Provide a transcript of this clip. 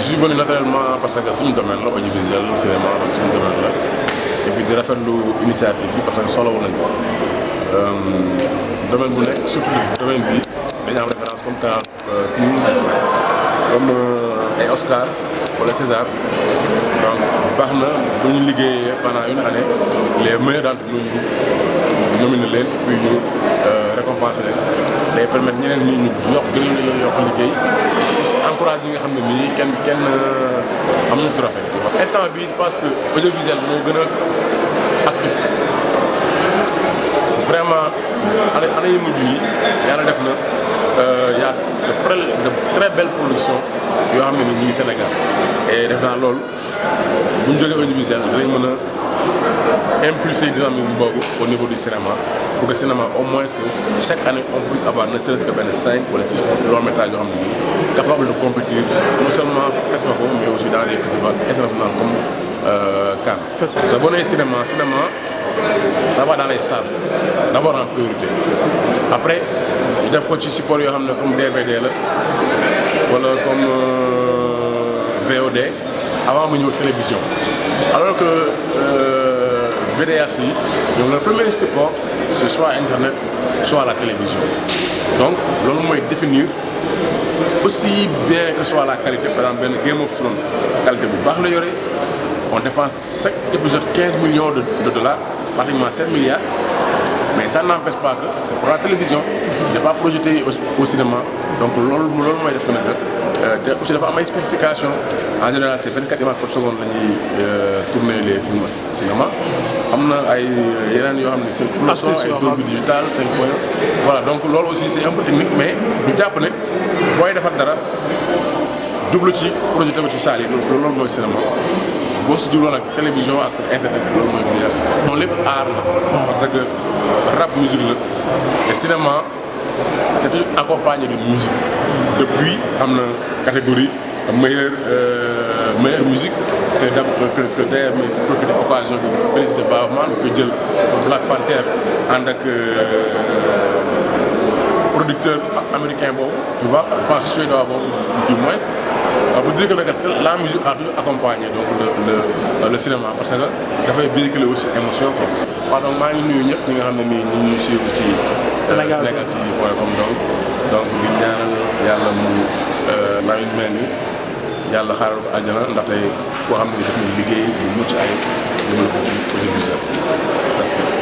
suis venu naturellement parce que suñu domaine la audiovisuel cinéma donc suñu domaine la et puis di rafetlu initiative bi parce que solo wu nañ ko domaine bu nekk surtout domaine bi dañu am référence comme Canal Plus comme ay Oscar wala César donc baax na bu ñu liggéeyee pendant une année les meilleurs d'entre nous ñu nominé leen et puis ñu récompenser leen day permettre ñeneen ñi ñu gën a yokk liggéey aussi encourage yi nga xam ne nii kenn am na trophée instant bi je pense que audiovisuel moo gën a actif vraiment année yu mujj yi yàlla def na y a de très belles productions yoo xam ne ni ñu ngi Sénégal et def naa loolu bu ñu jógee audiovisuel dinañ mën a impulser dynamique boobu au niveau du cinéma pour que cinéma au moins que chaque année on puisse avoir ne serait-ce que benn 5 wala 6 longs métrages yoo xam ne nii capable de compétir non seulement FESPACO mais aussi dans des festivals internationaux comme Cannes. te boo nee cinéma ça va dans les salles d'abord en priorité après ñu def ko ci support yoo xam ne comme DVD la wala comme VOD avant mu ñëw télévision alors que vidéastes yi ñoom le premier support c'est soit internet soit la télévision donc loolu mooy définir aussi bien que soit la qualité par exemple benn Game of Thrones qualité bu baax la yore on dépense chaque épisode 15 millions de dollars pratiquement 7 milliards mais ça n'empêche pas que c'est pour la télévision ce n'est pas projeté au cinéma donc loolu mooy def ko nag te aussi dafa am ay spécifications en général c'est 24 images par seconde la ñuy tourner les films cinéma am na ay yeneen yoo xam ne c'est pour le son ay Dolby Digital 5.1 voilà donc loolu aussi c'est un peu technique mais ñu jàpp ne booy defar dara jublu ci projeté ko ci salle yi loolu mooy cinéma boo si jubloo nag télévision ak internet loolu mooy vidéaste moom lépp art la parce que rap musique la et cinéma c'est toujours accompagné d'une musique depuis am na catégorie meilleure musique que d'ailleurs may profiter occasion de féliciter Baaba Maal ko jël Black Panther ànd ak producteur américain boobu tu vois je pense suédois boobu du moins pour dire que nag la musique a toujours accompagné donc le cinéma parce que dafay véhiculer aussi émotion quoi. waaw donc maa ngi nuyu ñëpp ñi nga xam ne nii ñu ngi ñuy suivre ci senegaltv.com donc di ñaanal yàlla mu maa ngi mel ni yàlla xaaral ko aljana ndaxte koo xam ne def na liggéey bu mucc ayib jëmale ko ci audiovisuel.